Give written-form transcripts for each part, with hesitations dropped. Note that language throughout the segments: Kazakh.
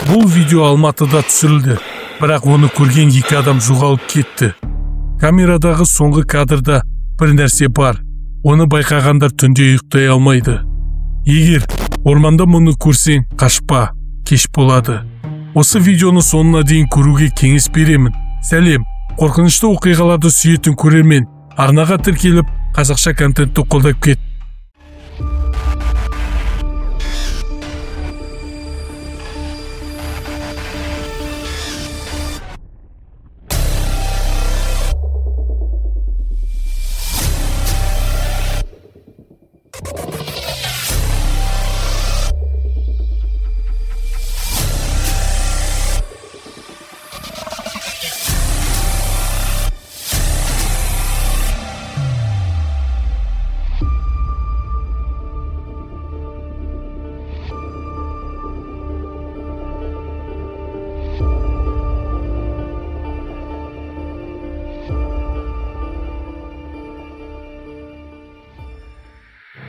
Бұл видео Алматыда түсірілді, бірақ оны көрген екі адам жоғалып кетті. Камерадағы соңғы кадрда бір нәрсе бар. Оны байқағандар түнде ұйықтай алмайды. Егер орманда мұны көрсең, қашпа, кеш болады. Осы видеоны соңына дейін көруге кеңес беремін. Сәлем, қорқынышты оқиғаларды сүйетін көрермен, арнаға тіркеліп, қазақша контентті қолдап кет.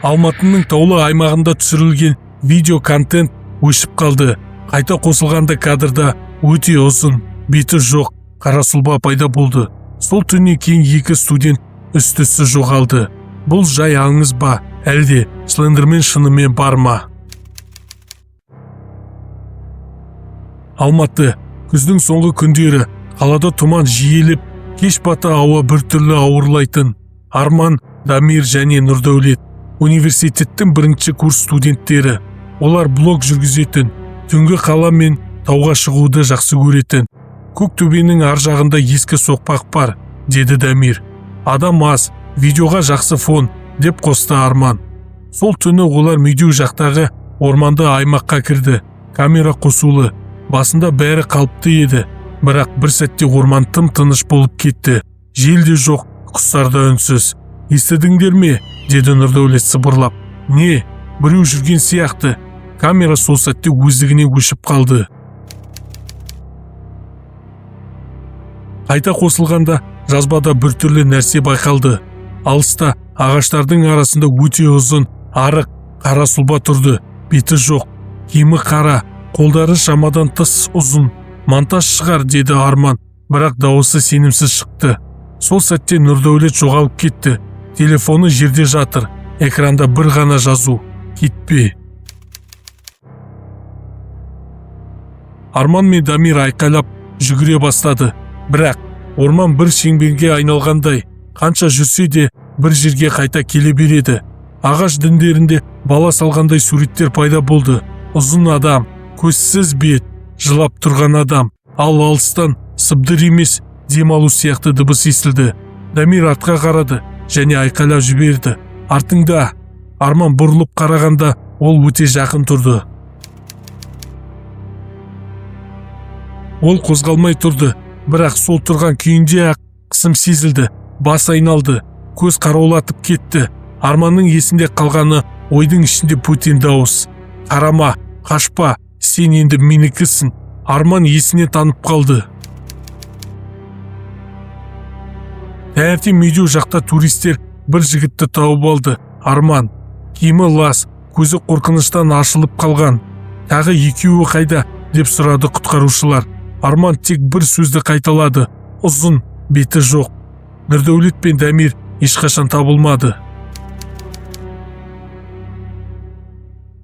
Алматының таулы аймағында түсірілген видео контент өшіп қалды. Қайта қосылғанда кадрда өте ұзын, беті жоқ, қара сұлба пайда болды. Сол түннен кейін екі студент үсті-түссіз жоғалды. Бұл жай аңыз ба, әлде Слендермен шынымен бар ма? Алматы, күздің соңғы күндері, қалада тұман жиіліп, кеш бата ауа біртүрлі ауырлайтын. Арман, Дамир және Нұрдәулет университеттің бірінші курс студенттері. Олар блог жүргізетін, түнгі қала мен тауға шығуды жақсы көретін. Көк төбенің ар жағында ескі соқпақ бар, деді Дамир. Адам аз, видеоға жақсы фон, деп қосты Арман. Сол түні олар Медеу жақтағы орманды аймаққа кірді. Камера қосулы, басында бәрі қалыпты еді, бірақ бір сәтте орман тым тыныш болып кетті. Жел де жоқ, құстар да үнсіз. Естідіңдер ме? Деді Нұрдәулет сыбырлап. Не, біреу жүрген сияқты. Камера сол сәтте өздігінен өшіп қалды. Қайта қосылғанда жазбада біртүрлі нәрсе байқалды. Алыста ағаштардың арасында өте ұзын, арық, қара сұлба тұрды. Беті жоқ, киімі қара, қолдары шамадан тыс ұзын. Монтаж шығар, деді Арман, бірақ дауысы сенімсіз шықты. Сол сәтте Нұрдәулет жоғалып кетті. Телефоны жерде жатыр. Экранда бір ғана жазу: кетпе. Арман мен Дамир айқайлап жүгіре бастады. Бірақ орман бір шеңберге айналғандай, қанша жүрсе де бір жерге қайта келе береді. Ағаш діндерінде бала салғандай суреттер пайда болды. Ұзын адам, көзсіз бет, жылап тұрған адам. Ал алыстан сыбдыр емес, дем алу сияқты дыбыс естілді. Дамир артқа қарады және айқайлап жіберді: Артыңда! Арман бұрылып қарағанда, ол өте жақын тұрды. Ол қозғалмай тұрды, бірақ сол тұрған күйінде ақ қысым сезілді, бас айналды, көз қараулатып кетті. Арманның есінде қалғаны ойдың ішінде бөтен дауыс: Қарама, қашпа, сен енді менікісің. Арман есіне танып қалды. Таңертең Медеу жақта туристер бір жігітті тауып алды. Арман. Киімі лас, көзі қорқыныштан ашылып қалған. Тағы екеуі қайда, деп сұрады құтқарушылар. Арман тек бір сөзді қайталады: ұзын, беті жоқ. Нұрдәулет пен Дамир ешқашан табылмады.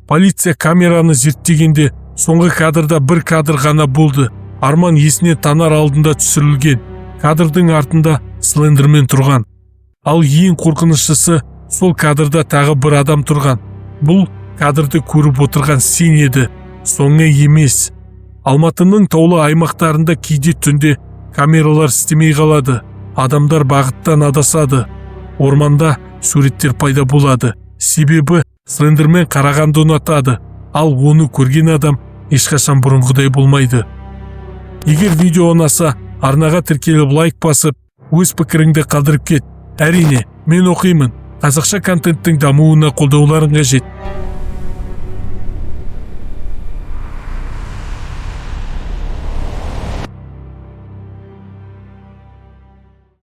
Полиция камераны зерттегенде соңғы кадрда бір кадр ғана болды. Арман есіне танар алдында түсірілген. Кадрдың артында Слендермен тұрған. Ал ең қорқыныштысы, сол кадрда тағы бір адам тұрған. Бұл кадрды көріп отырған сен еді, соңы емес. Алматының таулы аймақтарында кейде түнде камералар істемей қалады. Адамдар бағыттан адасады. Орманда суреттер пайда болады. Себебі Слендермен қарағанды ұнатады. Ал оны көрген адам ешқашан бұрынғыдай болмайды. Егер видео ұнаса, арнаға тіркеліп, лайк басып, өз пікіріңді қалдырып кет. Әрине, мен оқимын. Қазақша контенттің дамуына қолдауларың қажет.